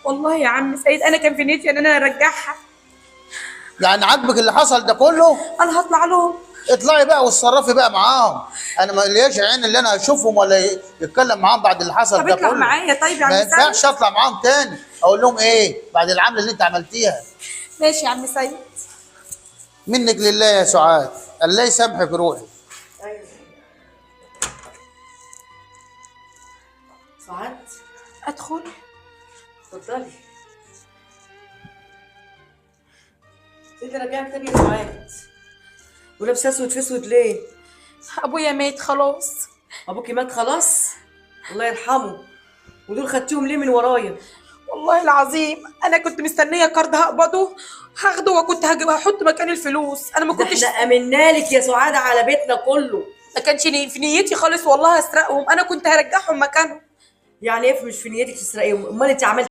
والله يا عم سيد انا كان في نيتي ان انا ارجعها. يعني عاجبك اللي حصل ده كله؟ انا هطلع لهم. اطلعي بقى واتصرفي بقى معاهم، انا ما ليش عين اللي انا اشوفهم ولا يتكلم معاهم بعد اللي حصل طب ده اطلع كله. معايا طيب يا عم ما سيد. ينفعش اطلع معاهم تاني، اقول لهم ايه بعد العملة اللي انت عملتيها؟ ماشي يا عم سيد. منك لله يا سعاد، الله يسامحك روحي. ايوه سعاد. ادخل؟ اتفضلي. ايه اللي رجعك تاني يا سعاد؟ ولابسه اسود في اسود ليه؟ ابويا مات خلاص. ابوكي مات خلاص؟ الله يرحمه. ودول خدتيهم ليه من ورايا؟ والله العظيم انا كنت مستنيه كارد هقبضه هاخده، وكنت هجيب هحط مكان الفلوس. انا ما ده كنتش، احنا امنا لك يا سعاد على بيتنا كله. ما كانش في نيتي خالص والله اسرقهم، انا كنت هرجعهم مكانهم. يعني ايه مش في نيتك تسرقيهم؟ امال انت عملتي